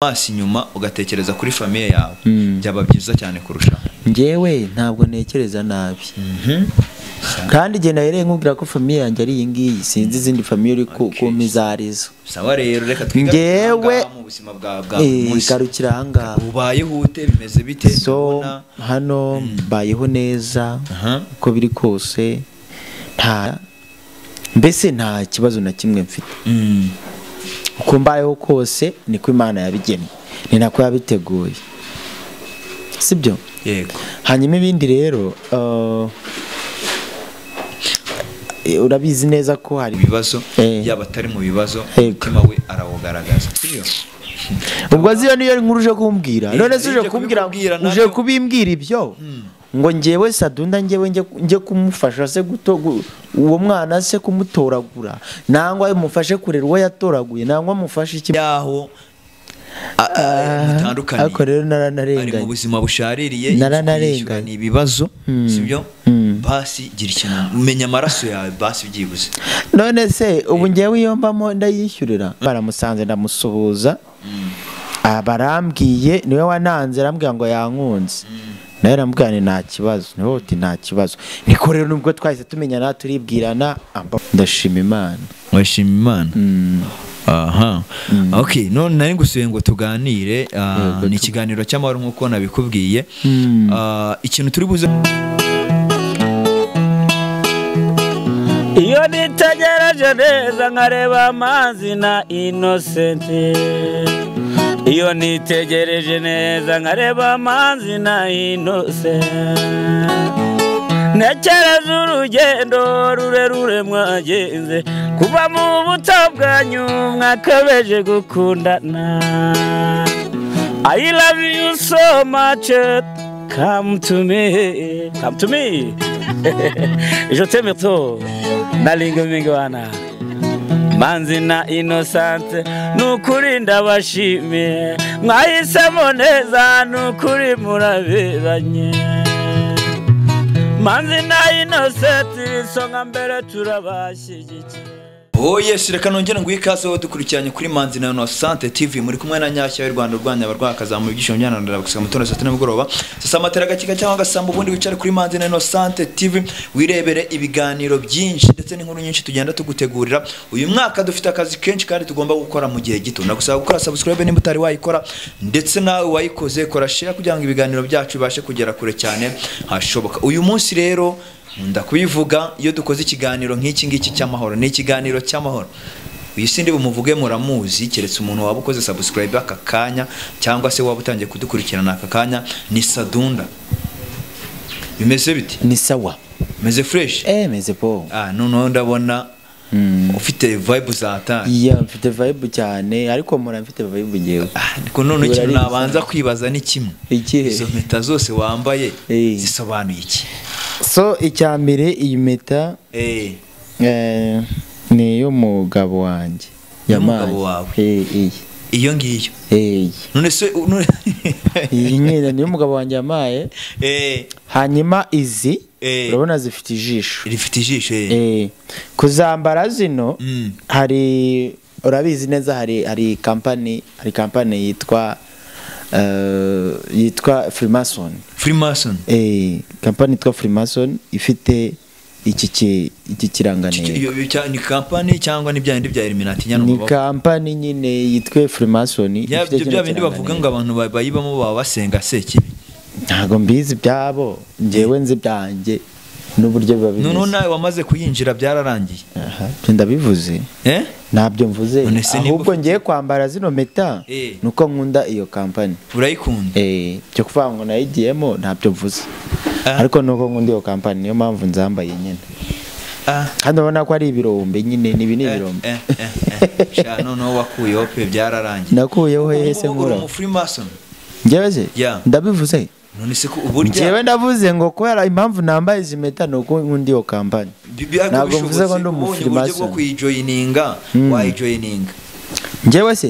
Amaso inyuma ugatekereza kuri famille yawe, byaba byiza cyane kurushaho. Njyewe ntabwo ntekereza nabi, kandi igihe nahereye nkubwira ko famille yanjye ari iyi ngiyi, sinzi izindi famille uri kumpa izo arizo. Sawa rero, reka twigarukire Njyewe ahangaha mu buzima bwa buri munsi. Garukira ahangaha. Ubayeho ute? Bimeze bite? So Ndabona- hano mbayeho neza uko biri kose, nta mbese nta kibazo na kimwe mfite. Uko mbayeho kose niko Imana yabigennye, ni nako yabiteguye, sibyo? Yego. Hanyuma ibindi rero, urabizi neza ko hari ibibazo, yaba atari mu bibazo, umutima we arawugaragaza, sibyo? Ubwo ziyo niyo nkuru uje kumbwira. None se uje Nje kumbwira kubikubwira uje nabyo. kubimbwira ibyo ngo njyewe Sadunda njyewe njye kumufasha se uwo mwana se kumutoragura, nangwa mufashe kurera uwo yatoraguye, nangwa mufashe iki? Yaho mutandukanye. Ariko rero Ari mu naranarenganye. buzima bushaririye, Naranarenganye. kwishyura ni ibibazo, sibyo? Basi gira ikintu umenya amaraso yawe basi byibuze. None se ubu njyewe iyo mbamo ndayishyurira? Baramusanze ndamusuhuza, barambwiye niwe wananze, arambwira ngo yankunze, nawe aramubwira nti nta kibazo, niwe uti nta kibazo. Niko rero nubwo twahise tumenyana turibwirana, ndashima Imana. Washima Imana. Aha, okay, none nari ngusuye ngo tuganire, Yego, ni ikiganiro cy'amahoro nk'uko nabikubwiye. Ikintu turi buze Iyo nitegereje neza nkareba amazi na Innocent, iyo nitegereje neza nkareba amazi na Innocent, ntekereza urugendo rurerure mwagenze kuva mu buto bwanyu mwakabeje gukundana. I love you so much, come to me, come to me. Je t'aime trop, nalinga mingwana. Manzi na Innocent, nukuri ndabashimiye, mwahisemo neza, nukuri muraberanye. Manzi na Innocent, isonga mbere turabashyigikiye. Oh yes, reka nongere nguhe ikaze wowe dukurikiranye kuri Manzi na Innocent TV, muri kumwe na Nyashya y'u Rwanda urwanya abarwayi akazamura ibyishimo byananira gusiga mu tondo saa tatu nimugoroba. Sasa amatera agakika cyangwa agasamba, ubundi wicare kuri Manzi na Innocent TV wirebere ibiganiro byinshi ndetse n'inkuru nyinshi tugenda tugutegurira. Uyu mwaka dufite akazi kenshi kandi tugomba gukora mu gihe gito. Nagusaba gukora subscribe nimba utari wayikora, ndetse nawe wayikoze kora share kugira ngo ibiganiro byacu bibashe kugera kure cyane hashoboka. Uyu munsi rero ndakubivuga, iyo dukoze ikiganiro nk'iki ngiki cy'amahoro, ni ikiganiro cy'amahoro. Uyu sindi bumuvuge muramuzi, keretse umuntu waba ukoze subscribe aka kanya cyangwa se waba utangiye kudukurikirana aka kanya, ni Sadunda. Bimeze bite? Ni sawa. Meze fresh? Meze po. Noneho ndabona ufite vibe za hatari. Yeah, mfite vibe cyane, ariko mpora mfite vibe ngewe. Ariko noneho ikintu Urariza. nabanza kwibaza ni kimwe. Ikihe? Izo mpeta zose wambaye zisobanuye iki? So icya mbere, iyi mpeta ni iy'umugabo wanjye. Y'umugabo Yampaye. wawe? Iyi. Iyo ngiyo. None se none Iyi nyine ni iy'umugabo wanjye yampaye. Hanyuma izi, urabona zifite ijisho. Rifite ijisho, Kuzambara zino, hari urabizi neza hari company yitwa Freemason. Freemason. Company yitwa Freemason ifite iki kirangantego. Ni company cyangwa ni bya bindi bya Illuminati nyana Ni ngo company nyine yitwa Freemason, ifite Bya kino bya bindi bavuga kirangantego. ngo abantu bayibamo baba basenga sekibi. Ntago mbizi byabo, njyewe nzi byanjye n'uburyo biba bimeze. Noneho nawe wamaze kuyinjira byararangiye. Aha, ibyo ndabivuze. Ntabyo mvuze. None se niba Ahubwo ufite ngiye kwambara zino mpeta, nuko nkunda iyo company. Urayikunda? Byo kuvuga ngo nayigiyemo ntabyo mvuze. Ariko nuko nkunda iyo company, niyo mpamvu nzambaye nyine. Kandi urabona ko ari ibirombe nyine, ni ibi ni ibirombe. Sha, noneho wakuyeho pe, byararangiye. Nakuyeho hehe se Ubu uri nkura? umu Freemason? Njyewe se? Yeah. Ndabivuze. None se ko uburyo Njyewe ndavuze ngo kubera impamvu nambaye izi mpeta nuko nkunda iyo company. Ariko Ntabwo mvuze ko bishobotse ndi umu ubonye uburyo bwo Freemason. kuyijoyininga, wayijoyininga. Njyewe se?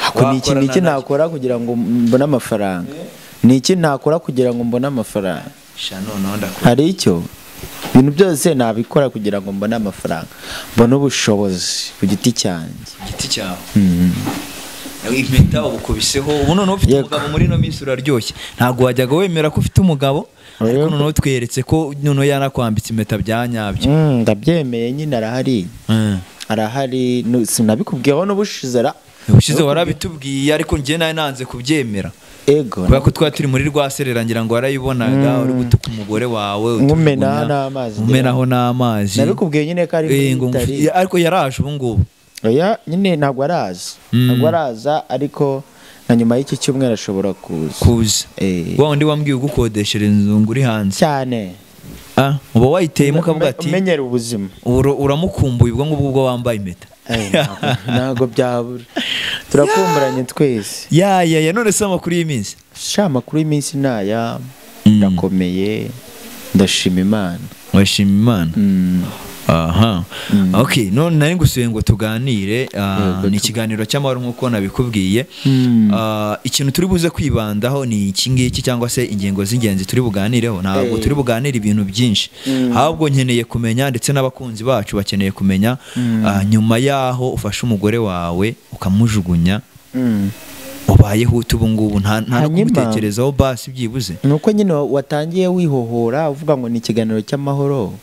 Ako ni iki, ni iki Wakorana na nakora kugira ngo mbone amafaranga? Ni iki nakora kugira ngo mbone amafaranga? Sha, noneho ndakora. Hari icyo? Ibintu byose nabikora kugira ngo mbone amafaranga, mbone ubushobozi ku giti cyanjye. Ku giti cyawe. Impeta ubukubiseho, ubu noneho ufite umugabo muri ino minsi uraryoshye. Ntabwo wajyaga wemera ko ufite umugabo, ariko noneho tweretse ko noneho yanakwambitse impeta bya nyabyo. Ndabyemeye nyine, arahari. Arahari, sinabikubwiyeho n'ubushize ra. Ubushize warabitubwiye ariko njye nawe nanze kubyemera. Ego. Kubera ko twari turi muri rwaserera ngira ngo warayibonaga uri gutuka umugore wawe nkumenaho n'amazi. Nkumenaho n'amazi. Nabikubwiye nyine ko ari muri ariko yaraje ubu ngubu. Oya nyine ntabwo araza. Ntabwo araza ariko na nyuma y'iki cyumweru ashobora kuza. Wa undi wambwiye ugukodeshereza inzu ngo uri hanze. Cyane. Uba wayiteyemo ukavuga ati umenyera ubuzima. Uramukumbuye ubwo ngubwo ubwo wambaye impeta. Ntabwo byabura. Turakumburanye twese. Ya none se amakuru y'iminsi? Sha amakuru y'iminsi naya ndakomeye, ndashima Imana. Washima Imana. Aha. Okay, none nari ngusuye ngo tuganire, ni ikiganiro cy'amahoro nkuko nabikubwiye. Ikintu turi buze kwibandaho ni iki ngiki cyangwa se ingingo z'ingenzi turi buganireho. Ntabwo turi buganire ibintu byinshi. Ahubwo nkeneye kumenya ndetse n'abakunzi bacu bakeneye kumenya nyuma yaho ufashe umugore wawe ukamujugunya. Ubayeho ubu ngubu nta no kumutekerezaho basi byibuze. Nuko nyine watangiye wihohora uvuga ngo ni ikiganiro cy'amahoro.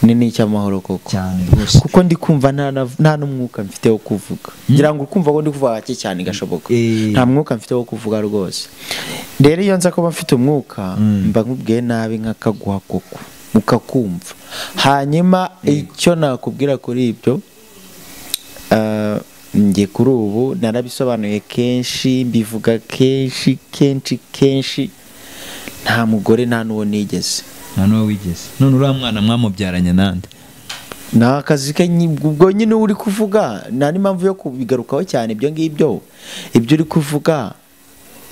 Ni icy'amahoro koko. Cyane rwose. Kuko ndi kumva nta n'umwuka mfite wo kuvuga. Ngira ngo ukumva ko ndi kuvuga gake cyane gashoboka. Nta mwuka mfite wo kuvuga rwose. Rero iyo nza kuba mfite umwuka mba nkubwiye nabi nkakaguha koko ukakumva. Hanyuma icyo nakubwira kuri ibyo njye kuri ubu narabisobanuye kenshi, mbivuga kenshi kenshi kenshi, nta mugore nta n'uwo nigeze. Nta n'uwo wigeze. None uriya mwana mwamubyaranye nande? Ni akazi ke ubwo nyine uri kuvuga, nta n'impamvu yo kubigarukaho cyane ibyo ngibyo. Ibyo uri kuvuga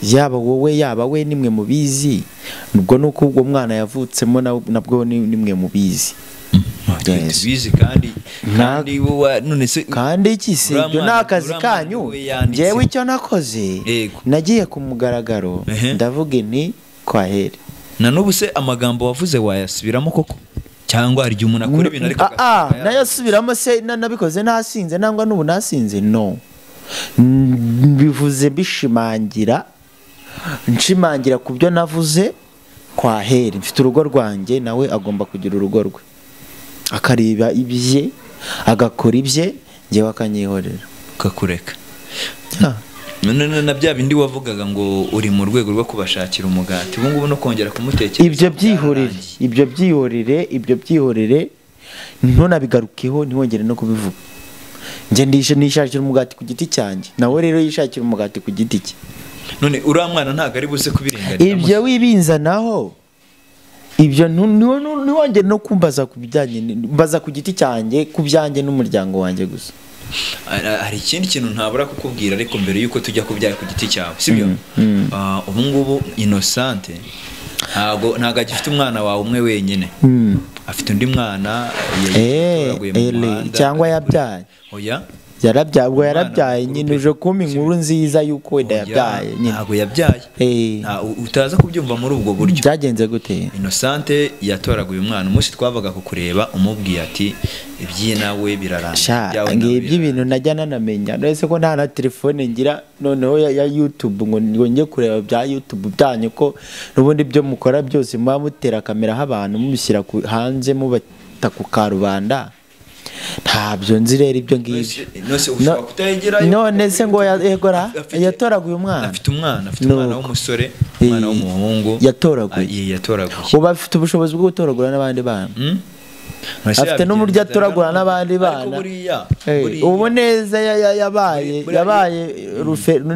yaba wowe yaba we nimwe mubizi, ubwo nuko ubwo mwana yavutsemo nabwo nimwe mubizi. Tubizi kandi none se kandi iki se ibyo ni akazi kanyu. Njyewe icyo nakoze nagiye ku mugaragaro ndavuga nti kwaheri. Na n'ubu se amagambo wavuze wayasubiramo koko cyangwa hari igihe umuntu akora ibintu ariko nayasubiramo se nabikoze nasinze nangwa n'ubu nasinze? No, mbivuze mbishimangira, nshimangira ku byo navuze. Kwaheri, mfite urugo rwanjye nawe agomba kugira urugo rwe, akareba ibye agakora ibye, njyewe akanyihorera ukakureka. None na bya bindi wavugaga ngo uri mu rwego rwo kubashakira umugati, ubu ngubu no kongera kumutekereza ibyo byihorere, ibyo byihorere, ibyo byihorere, ntunabigarukeho, ntiwongere no kubivuga. Njye nishakira umugati ku giti cyanjye, nawe rero yishakira umugati ku giti cye. None uriya mwana ntabwo ari buze kubirenganira ibyo wibinzanaho, ibyo ntiwongere no kumbaza ku bijyanye, mbaza ku giti cyanjye, ku byanjye n'umuryango wanjye gusa. Hari ikindi kintu ntabura kukubwira ariko mbere yuko tujya kubyaye ku giti cyawe, sibyo? Ubu ngubu Innocente ntabwo agifite umwana wawe umwe wenyine. Afite undi mwana yatoraguye mu muhanda cyangwa yabyaye. Oya, yarabyaye, ubwo yarabyaye nyine. Uje kumpa inkuru nziza yuko wenda yabyaye nyine. Ntabwo yabyaye. Utaza kubyumva muri ubwo buryo. Byagenze gute? Innocente yatoraguye umwana umunsi twavaga kukureba umubwiye ati ibyi nawe birarangiye. Ngibyo ibintu najya nanamenya. None ko nta na telefone ngira noneho ya YouTube ngo njye kureba bya YouTube byanyu, ko n'ubundi byo mukora byose muba mutera kamera abantu mubishyira hanze mubata ku karubanda. Ntabyo nzi rero ibyo ngibyo. None se ngo yegora yatoraguye umwana? Afite umwana, afite umwana w'umusore, umwana w'umuhungu yatoraguye. Ubu afite ubushobozi bwo gutoragura n'abandi bana. Afite n'uburyo atoragura n'abandi bana. Ubu neza yabaye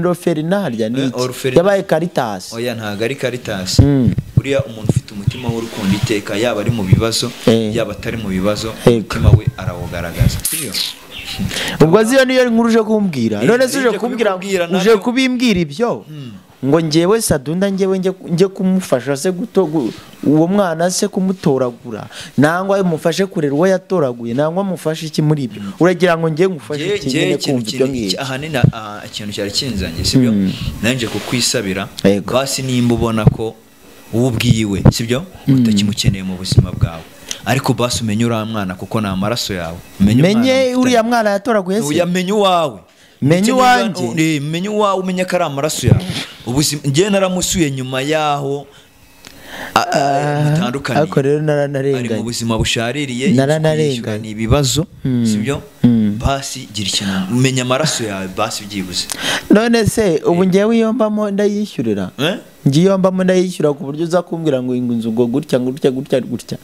ruferinarya ni yabaye Caritas. Oya ntabwo ari Caritas. Buriya umuntu ufite umutima w'urukundo iteka yaba ari mu bibazo yaba atari mu bibazo umutima we arawugaragaza. Ubwo ziyo niyo nkuru uje kumbwira. None se uje kumbwira, uje kubimbwira ibyo ngo njyewe Sadunda njyewe njye kumufasha se uwo mwana se kumutoragura, nangwa mufashe kurera uwo yatoraguye, nangwa mufashe iki muri ibyo? Uragira ngo njye ngufashe iki nyine kumva ibyo ngibyo? Ahanini ikintu cyari kinzanye, sibyo? Nanje kukwisabira basi nimba ubona ko ubwiwe, sibyo, utakimukeneye mu buzima bwawe, ariko basi umenye uriya mwana kuko ni amaraso yawe. Menye uriya mwana yatoraguye se? Uyamenye uwawe. Menye uwanjye. Menye uwawe, umenye ko ari amaraso yawe. Ubuzima njye naramusuye nyuma yaho mutandukanye. Ariko rero naranarenganye. Ari mu buzima bushaririye, naranarenganye. Ni ibibazo, sibyo? Basi gira ikintu, menya amaraso yawe basi byibuze. None se ubu ngewe iyo mbamo ndayishyurira? Ngiye iyo mbamo ndayishyura ku buryo uza kumbwira ngo inzu ngo gutya gutya gutya gutya.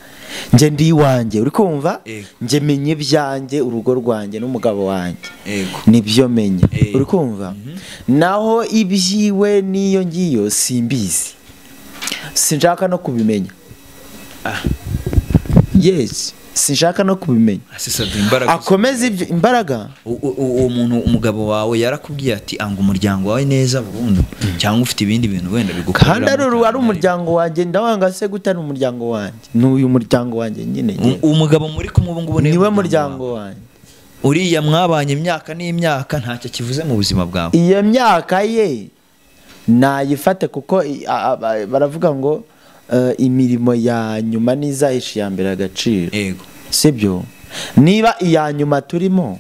Nge ndi iwanjye, uri kumva? Nge menye ibyanjye, urugo rwanjye n'umugabo wanjye. Nibyo menye. Uri kumva? Naho ibyiwe niyo ngiyo simbizi. Sinshaka no kubimenya. Yes, sinshaka no kubimenya. Akomeza ibyo imbaraga. Uwo muntu umugabo wawe yarakubwiye ati anga umuryango wawe neza burundu, cyangwa ufite ibindi bintu wenda bigukorera. Kandi ari umuryango wanjye, ndawanga se gutana umuryango wanjye. N'uyu muryango wanjye nyine. Umugabo muri kumwe ubu ngubu niwe muryango wanjye. Uriya mwabanye imyaka n'imyaka ntacyo kivuze mu buzima bwawe. Iyo myaka ye nayifate kuko baravuga ngo imirimo ya nyuma nizahisha ya mbere agaciro. Yego. Sibyo? Niba iya nyuma turimo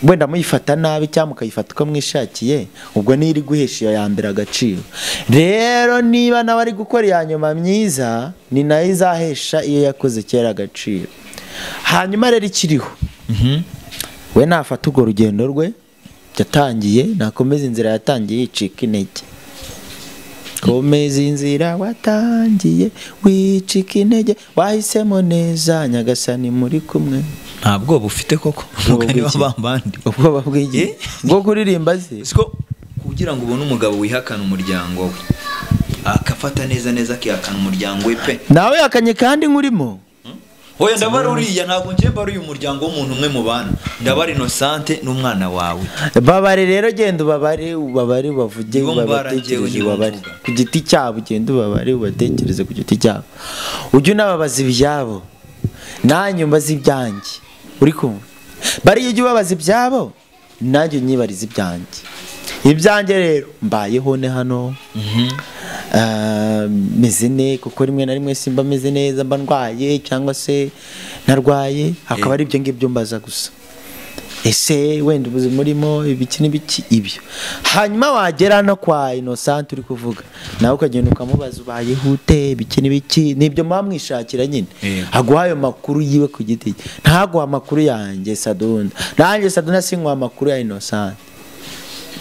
wenda muyifata nabi cyangwa mukayifata uko mwishakiye, ubwo ni iri guhesha iya mbere agaciro. Rero niba nawe ari gukora iya nyuma myiza, ni nayo izahesha iyo yakoze kera agaciro. Hanyuma rero ikiriho, we nafata urwo rugendo rwe yatangiye, nakomeza inzira yatangiye yicika intege. Komeza inzira watangiye wicika intege, wahisemo neza Nyagasani muri kumwe. Ntabwo bufite koko mugani w'abambandi. Ubwoba bw'igi bwo kuririmba se siko kugira ngo ubone umugabo wihakana umuryango we akafata neza neza akihakana umuryango we pe. Nawe yakanye kandi nkurimo. Oya ndabara uriya, ntabwo ngiye mbara uyu muryango w'umuntu umwe mu bana. Ndabara Innocente n'umwana wawe. Babare rero genda ubabare, ubabare bavuge, ubabatekereze, ubabare ku giti cyabo, genda ubabare ubatekereze ku giti cyabo. Ujye unababaza ibyabo, nanjye mbaza ibyanjye. Uri kumva? Bari ujye ubabaza ibyabo, nanjye unyibariza ibyanjye. Ibyanjye rero mbayeho ne hano. Meze ne kuko rimwe na rimwe simba meze neza, mba ndwaye cyangwa se narwaye, akaba ari ibyo ngibyo mbaza gusa. Ese wenda ubuzima urimo ibiki n'ibiki ibyo. Hanyuma wagera no kwa Innocent uri kuvuga, nawe ukagenda ukamubaza ubayeho ute, ibiki n'ibiki, nibyo mwamwishakira nyine. Aguha ayo makuru yiwe ku giti cye, ntaguha amakuru yanjye Sadunda. Nanjye Sadunda sinkwa amakuru ya Innocent.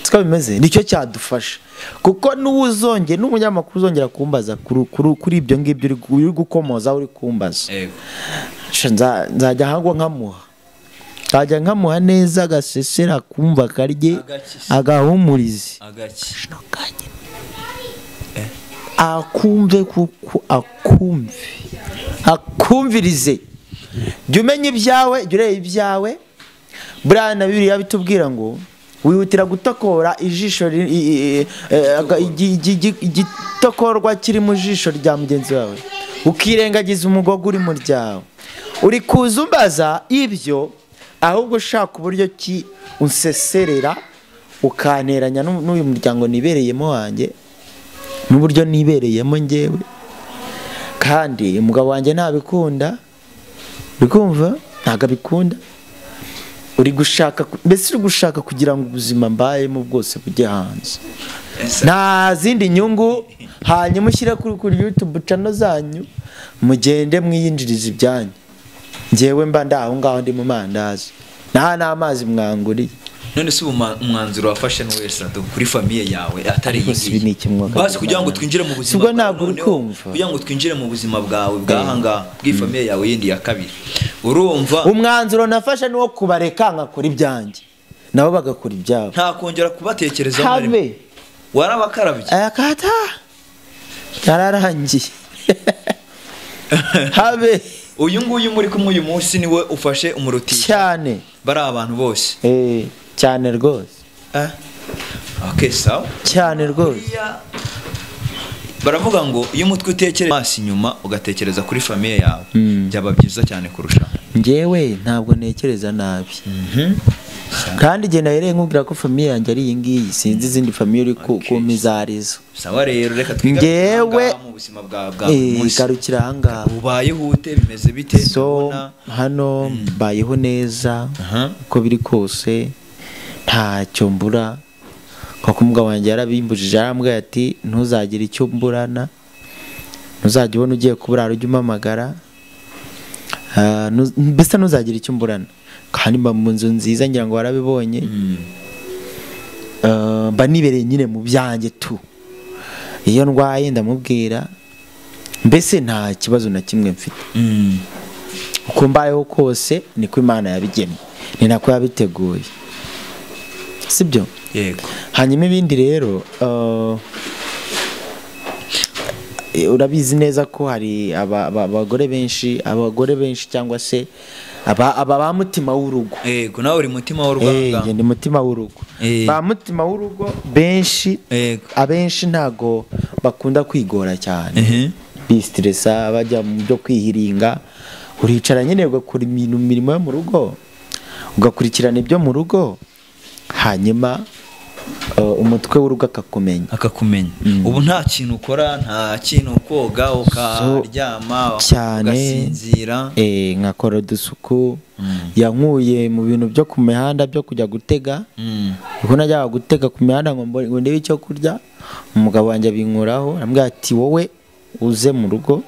Siko bimeze, nicyo cyadufasha. Kuko n'uwuzongera n'umunyamakuru uzongera kumbaza kuri ibyo ngibyo uri gukomoza uri kumbaza. Nzajya hangwa nkamuha. Nzajya nkamuha neza agasesera kumva karye agahumurize. Akumve kuko akumve. Akumvirize. Jya umenya ibyawe, jya ureba ibyawe. Buriya na Bibiliya bitubwira ngo wihutira gutokora ijisho igitokorwa kiri mu jisho rya mugenzi wawe, ukirengagiza umugogo uri mu ryawe. Uri kuza umbaza ibyo, ahubwo ushaka uburyo ki unseserera ukanteranya n'uyu muryango nibereyemo wanjye n'uburyo nibereyemo ngewe. Kandi umugabo wanjye ntabikunda, bikumva ntabwo abikunda. Uri gushaka mbese uri gushaka kugira ngo ubuzima mbayemo bwose bujye hanze, nta zindi nyungu. Hanyuma ushyire kuri YouTube channel zanyu mugende mwiyinjiriza ibyanyu. Ngewe mba ndaho ngaho ndi mu mandazi, nta n'amazi mwanguriye. None se umwanzuro wafashe n'uwe Sado kuri famille yawe atari iyi basi kugira ngo twinjire mu buzima bwawe, ntabwo uri kumva, kugira ngo twinjire mu buzima bwawe bw'ahanga bw'ifamille yawe yindi ya kabiri. Urumva umwanzuro nafashe nuwo kubareka nkakora ibyanjye nabo bagakora ibyabo, nta kongera kubatekereza muri warabakarabye akata yararangiye. Habe uyu nguyu muri kumwe uyu munsi niwe ufashe umuruti cyane bari abantu bose. Cyane rwose. Okay, sawa. Cyane rwose. Baravuga ngo iyo umutwe utekereza amaso inyuma ugatekereza kuri famille yawe byaba byiza cyane kurusha. Njyewe ntabwo ntekereza nabi. Kandi igihe nahereye nkubwira ko famille yanjye ari iyi ngiyi, sinzi izindi famille uri kumizarizo. Sawa rero reka twigarukire mu buzima bwa munsi. Garukira aha ngaha. Ubayeho ute, bimeze bite? So hano mbayeho neza uko biri kose, Ntacyo mbura kuko umugabo wanjye yarabimbujije, arambwira ati ntuzagire icyo mburana, ntuzajya ubona ugiye kuburara ujye umpamagara, mbese ntuzagire icyo mburana. Kandi mba mu nzu nziza ngira ngo warabibonye. Mba nibereye nyine mu byanjye tu. Iyo ndwaye ndamubwira, mbese nta kibazo na kimwe mfite. Uko mbayeho kose niko Imana yabigennye, ni nako yabiteguye, sibyo? Yego. Hanyuma ibindi rero, urabizi neza ko hari abagore benshi, abagore benshi cyangwa se aba ba mutima w'urugo. Yego, nawe uri mutima w'urugo. Njye ndi mutima w'urugo. Ba mutima w'urugo benshi, abenshi ntago bakunda kwigora cyane, bistressa bajya mu byo kwihiringa. Uricara nyine ugakora imirimo yo mu rugo, ugakurikirana ibyo mu rugo, hanyuma umutwe w'urugo akakumenya. Ubu nta kintu ukora, nta kintu koga, ukaryama, ugasinzira. Nkakora udusuku. Yankuye mu bintu byo ku mihanda byo kujya gutega. Kuko najyaga gutega ku mihanda ngo ndebe icyo kurya, umugabo wanjye abinkuraho, arambwira ati wowe uze mu rugo,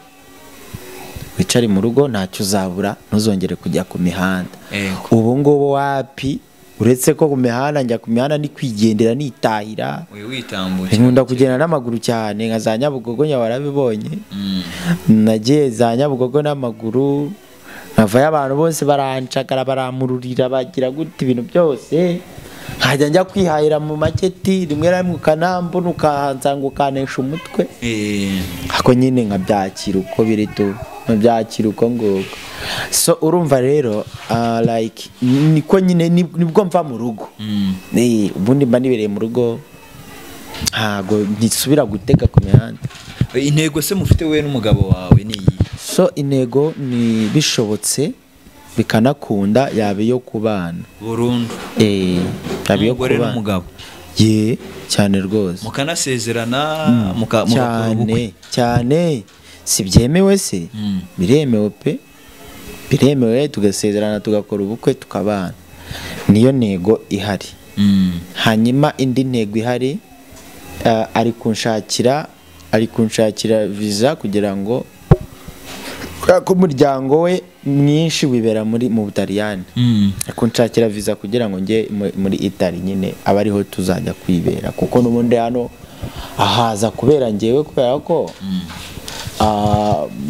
wicare mu rugo ntacyo uzabura, ntuzongere kujya ku mihanda. Ubu ngubu wapi, uretse ko ku mihanda njya ku mihanda ni kwigendera nitahira. Nkunda kugenda n'amaguru cyane, nka za Nyabugogo warabibonye. Nagiye za Nyabugogo n'amaguru, nkavayo abantu bose barancakara, baramururira, bagira gute ibintu byose. Nkajya njya kwihahira mu maketi, rimwe na rimwe ukanambona ukahansanga ukanesha umutwe. Ako nyine nkabyakira uko biri tu, nkabyakira uko nguko. So urumva rero, like niko nyine nibwo mva mu rugo. Ubundi mba nibereye mu rugo, ntago ntisubira gutega ku mihanda. Intego se mufite we n'umugabo wawe ni iyi? So intego ni bishobotse bikanakunda yaba iyo kubana burundu. Yaba iyo kubana n'umugabo. Ye cyane rwose. Mukanasezerana, mugakora ubukwe. Cyane si byemewe se? Biremewe pe, biremewe, tugasezerana tugakora ubukwe tukabana. Niyo ntego ihari. Hanyuma indi ntego ihari, ari kunshakira visa kugira ngo, ko umuryango we mwinshi wibera muri mu Butaliyani, ari kunshakira visa kugira ngo njye muri Italy nyine, aba ariho tuzajya kwibera, kuko n'ubundi hano ahaza kubera njyewe, kubera ko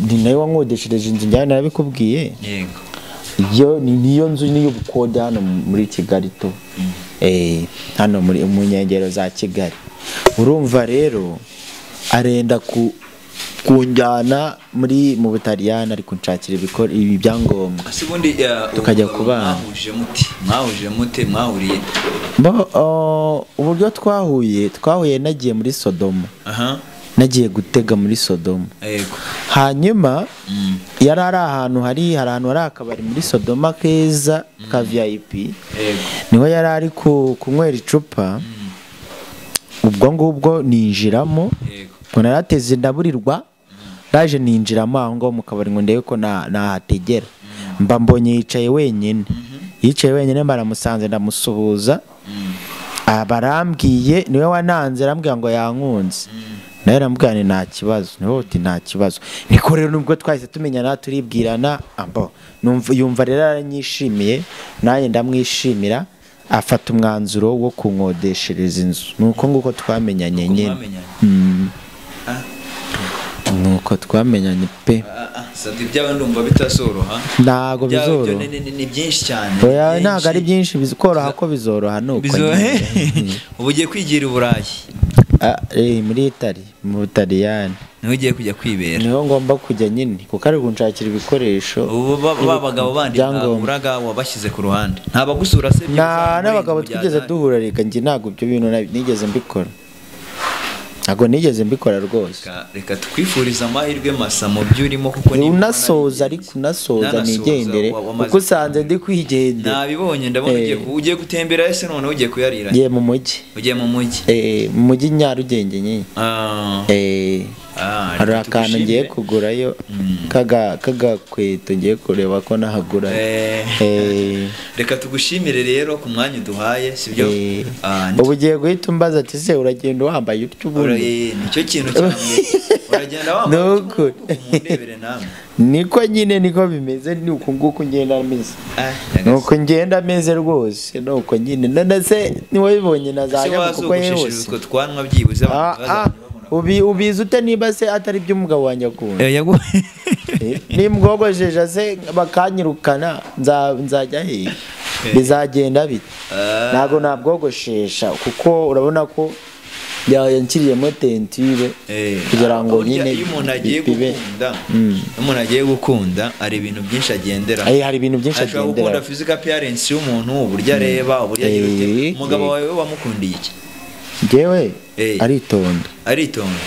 ni nawe wankodeshereje inzu, njyana narabikubwiye. Yego. Iyo niyo nzu niyo bukode hano muri Kigali to. Hano muri mu nkengero za Kigali. Urumva rero arenda kunjyana muri mu Butaliyani, ari kunshakira ibi byangombwa. Ese ubundi tukajya kubana. Mwahuje mute mwahuriye? Uburyo twahuye nagiye muri Sodoma. Nagiye gutega muri Sodoma. Yego. Hanyuma yari ari ahantu hari akabari muri Sodoma keza ka VIP. Yego. Niho yari ari kunywera icupa. Ubwo ngubwo ninjiramo. Yego. Ngo narateze ndaburirwa, ndaje ninjiramo aho ngaho mu kabari ngo ndebe ko nahategera. Mba mbonye yicaye wenyine. Yicaye wenyine, baramusanze ndamusuhuza. Barambwiye niwe wananze, arambwira ngo yankunze. Nawe arambwira ni nta kibazo, niwe uti nta kibazo. Niko rero nubwo twahise tumenyana turibwirana, yumva rero aranyishimiye, nanjye ndamwishimira, afata umwanzuro wo kunkodeshereza inzu. Nuko nguko twamenyanye nyine. Nuko twamenyanye pe. Sadi ibyawe ndumva bitazoroha. Ntago bizoroha. Ni byinshi cyane. Oya ntago ari byinshi, bizikoroha ko bizoroha nuko. Ubu ugiye kwigira i Burayi. Muri Italy, mu Butaliyani. Niho ugiye kujya kwibera. Niho ngomba kujya nyine, kuko ari kunshakira ibikoresho. Ubu babagabo bandi uraga wabashyize ku ruhande. Nta bagusura se? Nta n'abagabo twigeze duhura, reka njye ntago ibyo bintu nigeze mbikora. Ntago nigeze mbikora rwose. Reka tukwifuriza amahirwe masa mu byo urimo, kuko ni unasoza, ariko unasoza nigendere, kuko usanze ndi kwigendera. Nabibonye, ndabona ugiye gutembera ese none ugiye kuyarira. Ngiye mu mujyi. Ugiye mu mujyi. Mu mujyi Nyarugenge nyine. Hari akantu ngiye kugurayo kagakweto ngiye kureba ko nahagura. Reka tugushimire rero ku mwanya uduhaye, sibyo? Ubu ugiye guhita umbaza ati se uragenda wambaye utyo ubundi? Nicyo kintu cyane uragenda wambaye utyo mundebere namwe. Niko nyine niko bimeze, ni uku nguku ngenda meze. Nuko ngenda meze rwose, nuko nyine none se niwabibonye nazajya kuko yose. Utwo twanwa byibuze abantu bazajya babona. Ubizi ute niba se atari byo umugabo wanjye akunda? Nimwogojeje se bakanyirukana nzajya he? Bizagenda bite? Ntago nabwogoshesha kuko urabona ko yankiriyemo tentire kugira ngo nyine iyo umuntu agiye gukunda, umuntu agiye gukunda ari ibintu byinshi agendera. Hari ibintu byinshi agendera. Ashobora gukunda physical appearance y'umuntu, uburyo areba, uburyo agira. Umugabo wawe wamukundiye iki? Njyewe aritonda. Aritonda.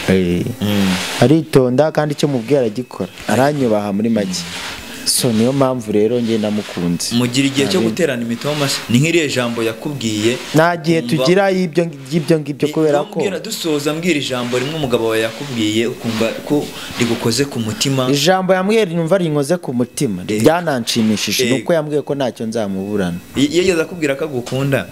Aritonda kandi icyo mubwira aragikora. Aranyubaha muri make. So niyo mpamvu rero nge namukunze. Mugira igihe cyo guterana imitoma ni nk'iriye jambo yakubwiye. Nta gihe tugira y'ibyo ngibyo kubera ko dusoza mbwira ijambo rimwe umugabo wawe yakubwiye ukumva ko rigukoze ku mutima. Ijambo yambwiye numva rinkoze ku mutima ryananshimishije nuko yambwiye ko ntacyo nzamuburana. Yigeze akubwira ko agukunda?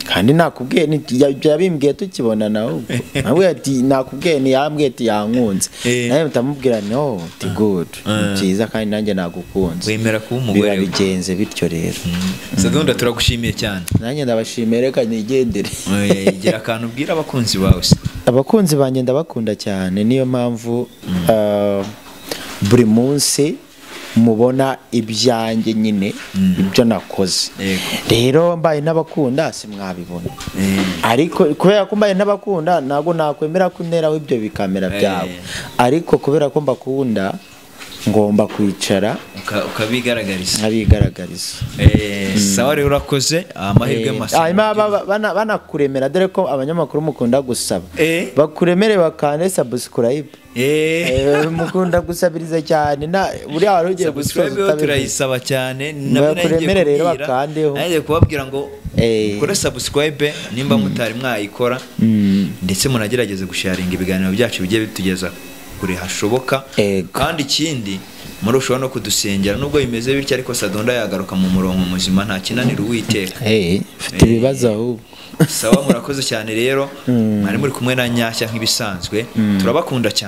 Kandi nakubwiye yabimbwiye tukibonana ahubwo. Nabwiye ati nakubwiye ni yambwiye ati yankunze. Nawe mutamubwira no ti good. Byiza kandi nanjye nagukunze. Wemera kuba umugore we. Bigenze bityo rero. Sadunda turagushimiye cyane. Nanjye ndabashimiye reka nigendere. Gira akantu ubwira abakunzi bawe. Abakunzi banjye ndabakunda cyane, niyo mpamvu buri munsi mubona ibyanjye nyine ibyo nakoze. Rero mbaye n'abakunda simwabibona. Ariko kubera ko mbaye n'abakunda ntago nakwemera ko nteraho ibyo bikamera byabo. Ariko kubera ko mbakunda ngomba kwicara ukabigaragariza. Nkabigaragariza. Sawa rero urakoze, amahirwe masa. Hanyuma banakuremera dore ko abanyamakuru mukunda gusaba. Bakuremere bakande subscribe. Mukunda gusabiriza cyane na buriya wari ugiye gusoza turayisaba cyane. Bakuremere rero bakandeho. Nagiye kubabwira ngo mukore subscribe nimba mutari mwayikora, ndetse munagerageze gusharinga ibiganiro byacu bigiye bitugeza kure hashoboka. Kandi ikindi murushaho no kudusengera nubwo bimeze bityo, ariko Sadunda yagaruka mu murongo muzima nta kinanira Uwiteka. Mfite ibibazo ahubwo. Sawa murakoze cyane rero, mwari muri kumwe na Nyashya nk'ibisanzwe, turabakunda cyane.